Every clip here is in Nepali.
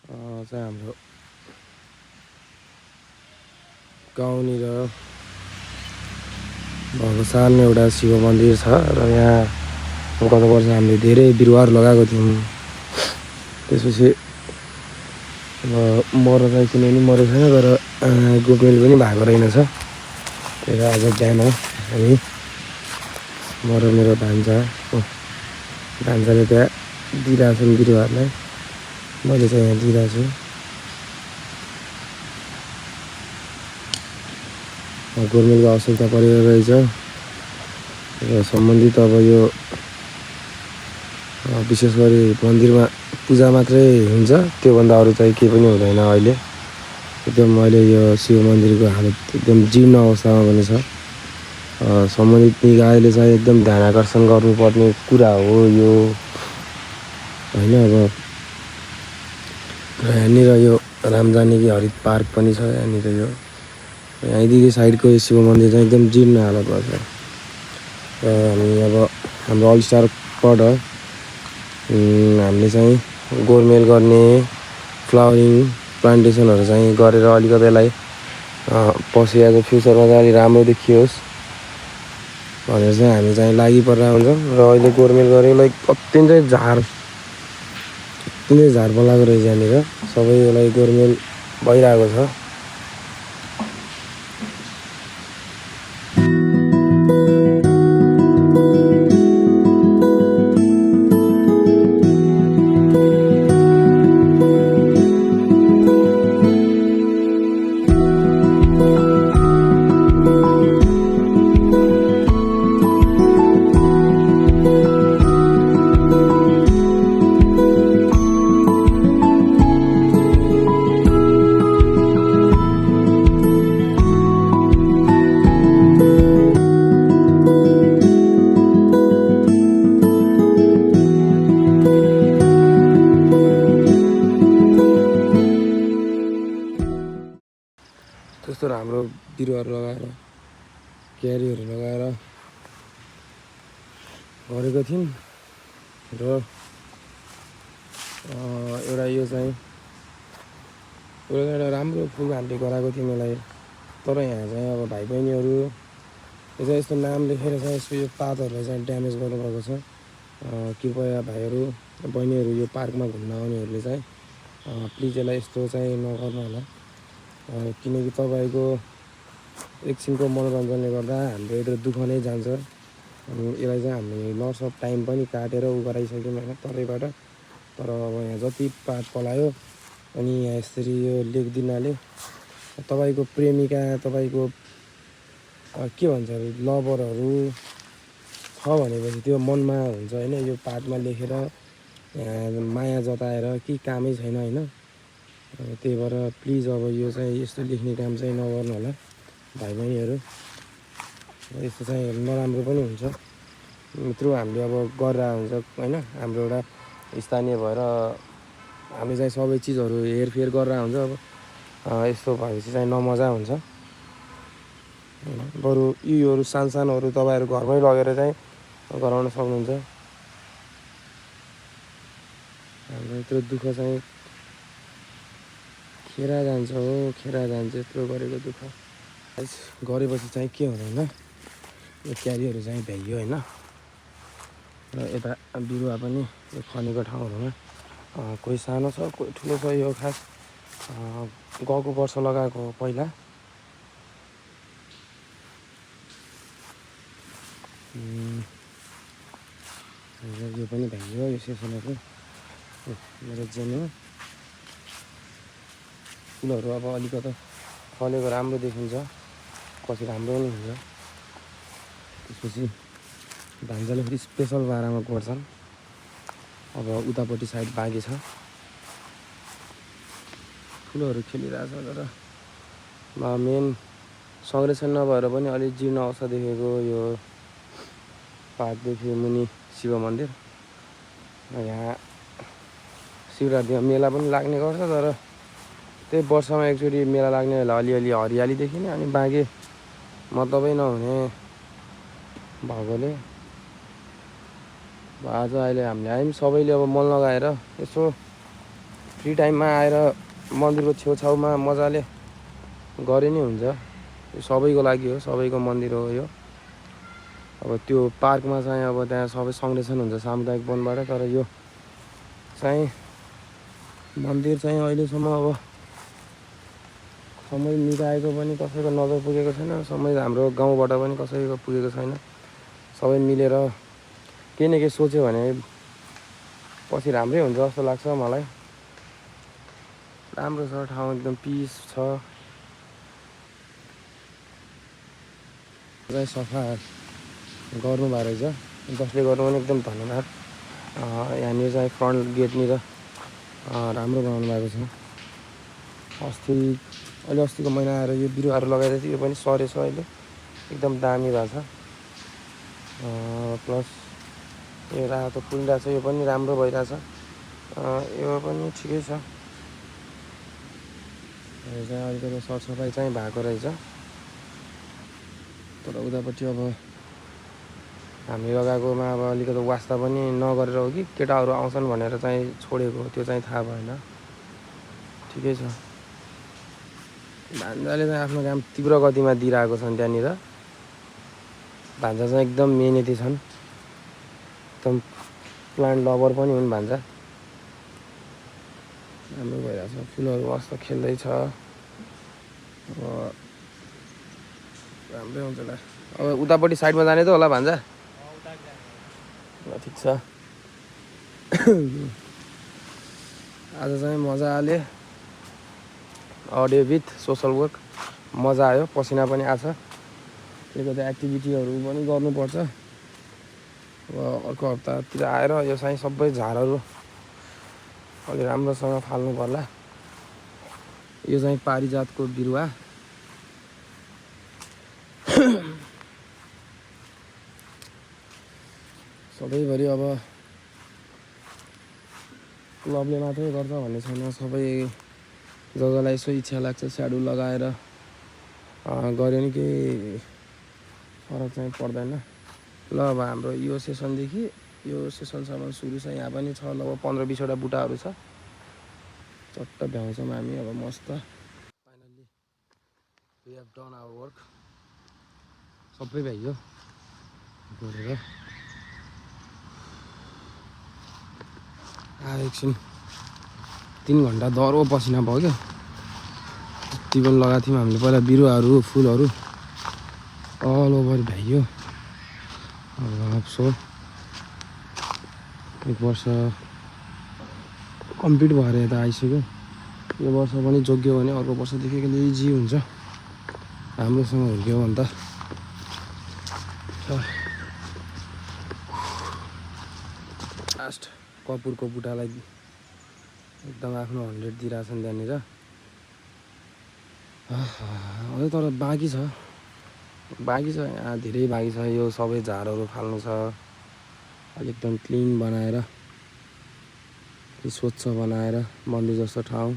चाहिँ हाम्रो गाउँनिर भएको सानो एउटा शिव मन्दिर छ र यहाँ गत वर्ष हामीले धेरै बिरुवाहरू लगाएको थियौँ। त्यसपछि मर चाहिँ कुनै पनि मरेको छैन, तर गोमेल पनि भएको रहेनछ। त्यही आज बिहान हामी म र मेरो भान्जाले त्यहाँ दिइरहेको छौँ बिरुवाहरूलाई। मैले चाहिँ यहाँ दिइरहेको छु। गोर्मेलको आवश्यकता परेको रहेछ र सम्बन्धित अब यो विशेष गरी मन्दिरमा पूजा मात्रै हुन्छ, त्योभन्दा अरू चाहिँ केही पनि हुँदैन। अहिले एकदम अहिले यो शिव मन्दिरको हालत एकदम जीर्ण अवस्थामा पनि छ। सम्बन्धित निकायले चाहिँ एकदम ध्यान आकर्षण गर्नुपर्ने कुरा हो यो होइन। अब यहाँनिर यो रामजानकी हरित पार्क पनि छ। यहाँनिर यो यहीँदेखि साइडको यो शिव मन्दिर चाहिँ एकदम जीर्ण हालतमा छ। र हामी अब हाम्रो अल स्टारबाट हामीले चाहिँ गोर्मेल गर्ने फ्लावरिङ प्लान्टेसनहरू चाहिँ गरेर अलिकति यसलाई पछि आज फ्युचरमा चाहिँ अलिक राम्रो देखियोस् भनेर चाहिँ हामी चाहिँ लागि परेर हुन्छौँ। र अहिले गोर्मेल गरेकोलाई अत्यन्तै झार बोलाएको रहेछ। यहाँनिर सबैलाई गोर्मेल भइरहेको छ। त्यस्तो हाम्रो बिरुवाहरू लगाएर क्यारीहरू लगाएर गरेको थियौँ। र एउटा यो चाहिँ एउटा राम्रो फुल हामीले गराएको थियौँ यसलाई। तर यहाँ चाहिँ अब भाइ बहिनीहरू यो चाहिँ यस्तो नाम लेखेर चाहिँ यसको यो पातहरूलाई चाहिँ ड्यामेज गर्नुभएको छ। कृपया भाइहरू बहिनीहरू यो पार्कमा घुम्न आउनेहरूले चाहिँ प्लिज यसलाई यस्तो चाहिँ नगर्नु होला। किनकि तपाईँको एकछिनको मनोरञ्जनले गर्दा हाम्रो यत्रो दुःख नै जान्छ। अनि यसलाई चाहिँ हामीले लस अफ टाइम पनि काटेर गराइसक्यौँ होइन तरैबाट। तर अब यहाँ जति पात पलायो अनि यहाँ यसरी यो लेखिदिनाले तपाईँको प्रेमिका, तपाईँको के भन्छ अरे लभरहरू छ भनेपछि त्यो मनमा हुन्छ होइन। यो पातमा लेखेर माया जताएर केही कामै छैन होइन। त्यही भएर प्लिज अब यो चाहिँ यस्तो लेख्ने काम चाहिँ नगर्नु होला भाइ बहिनीहरू। यस्तो चाहिँ नराम्रो पनि हुन्छ। मित्रो हामीले अब गरेर हुन्छ होइन। हाम्रो एउटा स्थानीय भएर हामीले चाहिँ सबै चिजहरू हेरफेर गरेर हुन्छ। अब यस्तो भएपछि चाहिँ नमजा हुन्छ। बरु यीहरू सानोहरू तपाईँहरू घरमै लगेर चाहिँ गराउन सक्नुहुन्छ। हाम्रो यत्रो दुःख चाहिँ खेरा जान्छ हो, खेरा जान्छ यत्रो गरेको दुःख। गरेपछि चाहिँ के हुँदैन, यो क्यारीहरू चाहिँ भ्याइयो होइन। र यता बिरुवा पनि यो खनेको ठाउँहरूमा कोही सानो छ कोही ठुलो छ। यो खास गएको वर्ष लगाएको हो पहिला। यो पनि भ्याइयो यो सेसनको मेरो जेनमा फुलहरू अब अलिकति फलेको राम्रो देखिन्छ, पछि राम्रो पनि हुन्छ। त्यसपछि भान्जाले फेरि स्पेसल बाह्रमा गर्छन्। अब उतापट्टि साइड बाँकी छ, फुलहरू खेलिरहेछ। तर मेन संरक्षण नभएर पनि अलिक जीर्ण अवस्था देखेको यो पार्कदेखि मुनि शिव मन्दिर। यहाँ शिवरात्रिमा मेला पनि लाग्ने गर्छ, तर त्यही वर्षमा एकचोटि मेला लाग्ने बेला अलिअलि हरियाली देखिने, अनि बाँकी मतलबै नहुने भएकोले आज अहिले हामीले आयौँ सबैले अब मन लगाएर यसो फ्री टाइममा आएर मन्दिरको छेउछाउमा मजाले गरे नि हुन्छ। यो सबैको लागि हो, सबैको मन्दिर हो यो। अब त्यो पार्कमा चाहिँ अब त्यहाँ सबै संरक्षण हुन्छ सामुदायिक वनबाट, तर यो चाहिँ मन्दिर चाहिँ अहिलेसम्म अब समय निकायको पनि कसैको नजर पुगेको छैन, समय हाम्रो गाउँबाट पनि कसैको पुगेको छैन। सबै मिलेर केही न केही सोच्यो भने पछि राम्रै हुन्छ जस्तो लाग्छ मलाई। राम्रो छ ठाउँ, एकदम पिस छ। सफा गर्नुभएको रहेछ, जसले गर्नु पनि एकदम धन्यवाद। यहाँनिर चाहिँ फ्रन्ट गेटनिर राम्रो बनाउनु भएको छ। अहिले अस्तिको महिना आएर यो बिरुवाहरू लगाइदिएको थियो, यो पनि सरेछ अहिले, एकदम दामी भएको छ। प्लस यो रातो फुलिरहेको छ, यो पनि राम्रो भइरहेछ। यो पनि ठिकै छ। यो चाहिँ अलिकति सरसफाइ चाहिँ भएको रहेछ, तर उतापट्टि अब हामी लगाएकोमा अब अलिकति वास्ता पनि नगरेर हो कि केटाहरू आउँछन् भनेर चाहिँ छोडेको, त्यो चाहिँ थाहा भएन। ठिकै छ। भान्जाले चाहिँ आफ्नो काम तीव्र गतिमा दिइरहेको छन् त्यहाँनिर। भान्जा चाहिँ एकदम मेहनती छन्, एकदम प्लान्ट लभर पनि हुन् भान्जा। राम्रो भइरहेछ, फुलहरू मस्त खेल्दैछ। अब राम्रै हुन्छ होला। अब उतापट्टि साइडमा जाने त होला भान्जा? ठिक छ। आज चाहिँ मजाले अडियो विथ सोसल वर्क मजा आयो, पसिना पनि आछ। त्यही त एक्टिभिटीहरू पनि गर्नुपर्छ। अब अर्को हप्तातिर आएर यो चाहिँ सबै झारहरू अलि राम्रोसँग फाल्नु पर्ला। यो चाहिँ पारिजातको बिरुवा। सधैँभरि अब क्लबले मात्रै गर्छ भन्ने छैन, सबै जग्गालाई यसो इच्छा लाग्छ स्याडु लगाएर गऱ्यो नि केही फरक चाहिँ पर्दैन। ल अब हाम्रो यो सेसनदेखि यो सेसनसम्म सुरु छ। यहाँ पनि छ लगभग 15-20वटा बुट्टाहरू छ। चट्ट भ्याउँछौँ हामी अब मस्त। Finally we have done our work. सबै भ्याइयो गरेर। एकछिन 3 घन्टा दह्रो पसिना भयो क्या। जति पनि लगाएको थियौँ हामीले पहिला बिरुवाहरू फुलहरू अल ओभर भ्याइयो। सो 1 वर्ष कम्प्लिट भएर यता आइसक्यो। यो वर्ष पनि जोग्यो भने अर्को वर्षदेखि अलिक इजी हुन्छ, राम्रोसँग हुर्क्यो भने त। लास्ट कपुरको बुट्टालाई एकदम आफ्नो 100 दिइरहेछन् त्यहाँनिर। अझै तर बाँकी छ यहाँ, धेरै बाँकी छ। यो सबै झारहरू फाल्नु छ, अलिक एकदम क्लिन बनाएर, स्वच्छ बनाएर मन्दिर जस्तो ठाउँ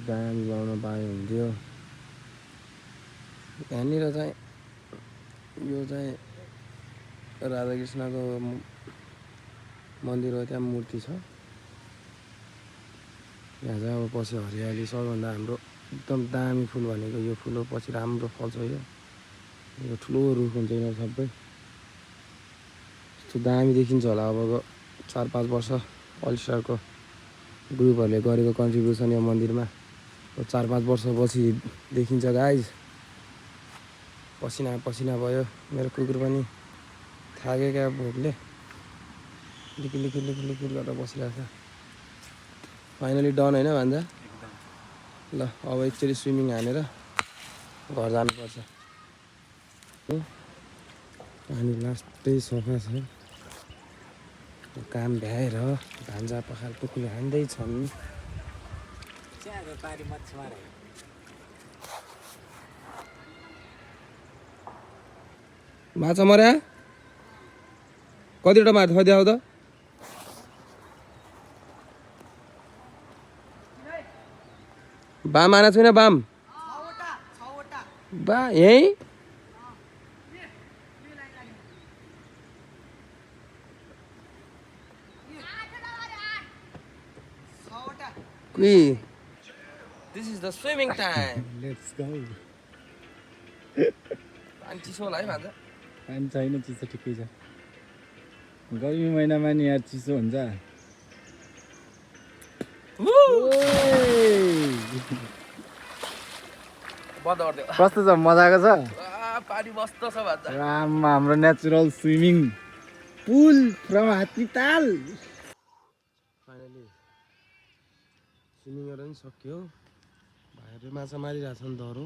दामी बनाउन पाए हुन्थ्यो। यहाँनिर चाहिँ यो चाहिँ राधाकृष्णको मन्दिर हो, त्यहाँ मूर्ति छ। यहाँ चाहिँ अब पछि हरियाली सबभन्दा हाम्रो एकदम दामी फुल भनेको यो फुल हो। पछि राम्रो फल्छ यो ठुलो रुख हुन्छ यिनीहरू सबै। यस्तो दामी देखिन्छ होला अबको 4-5 वर्ष अलिस्टारको ग्रुपहरूले गरेको कन्ट्रिब्युसन यो मन्दिरमा 4-5 वर्षपछि देखिन्छ गाइज। पसिना पसिना भयो, मेरो कुकुर पनि थाक्यो क्या भोकले, लिकिर गरेर बसिरहेको छ। फाइनली डन होइन भान्जा? ल अब एकचोटि स्विमिङ हानेर घर जानुपर्छ। पानी लास्टै सफा छ। काम भ्याएर भान्जा पखाल टुकुले हान्दैछन्। माछा मर्या? कतिवटा माछा छ देखाउ त। बाम आना छैन? बाम बा यही Kui. This is the swimming time. Let's go पानी चिसो होला है भान्जा पानी छैन चिसो ठिकै छ गर्मी महिनामा नि यार चिसो हुन्छ बन्द गरिदियो कस्तो छ मजाको छ पानी मस्त छ भान्जा राम हाम्रो natural swimming pool from Hattital finally स्विमिङहरू पनि सक्यो भाइहरू माछा मारिरहेको छ नि डह्रो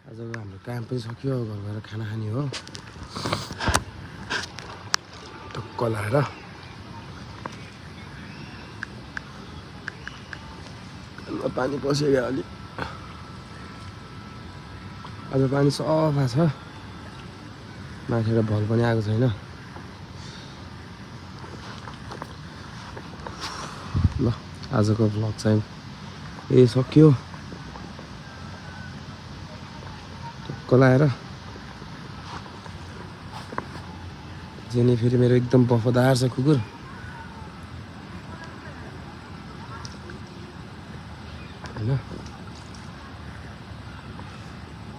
आजको हाम्रो काम पनि सक्यो घर गएर खाना खाने हो टक्क लाएर पानी पस्यो अलि आज पानी सफा छ माथिबाट भल पनि आएको छैन ल आजको भ्लग चाहिँ यही सक्यो टक्क लाएर जेनी फेरि मेरो एकदम वफादार छ कुकुर हैन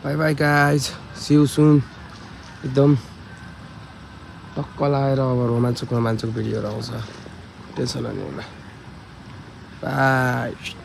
bye bye guys see you soon एकदम टक्क लाएर अब रोमाञ्चक भिडियोहरू आउँछ टेन्सन नलिनु बाई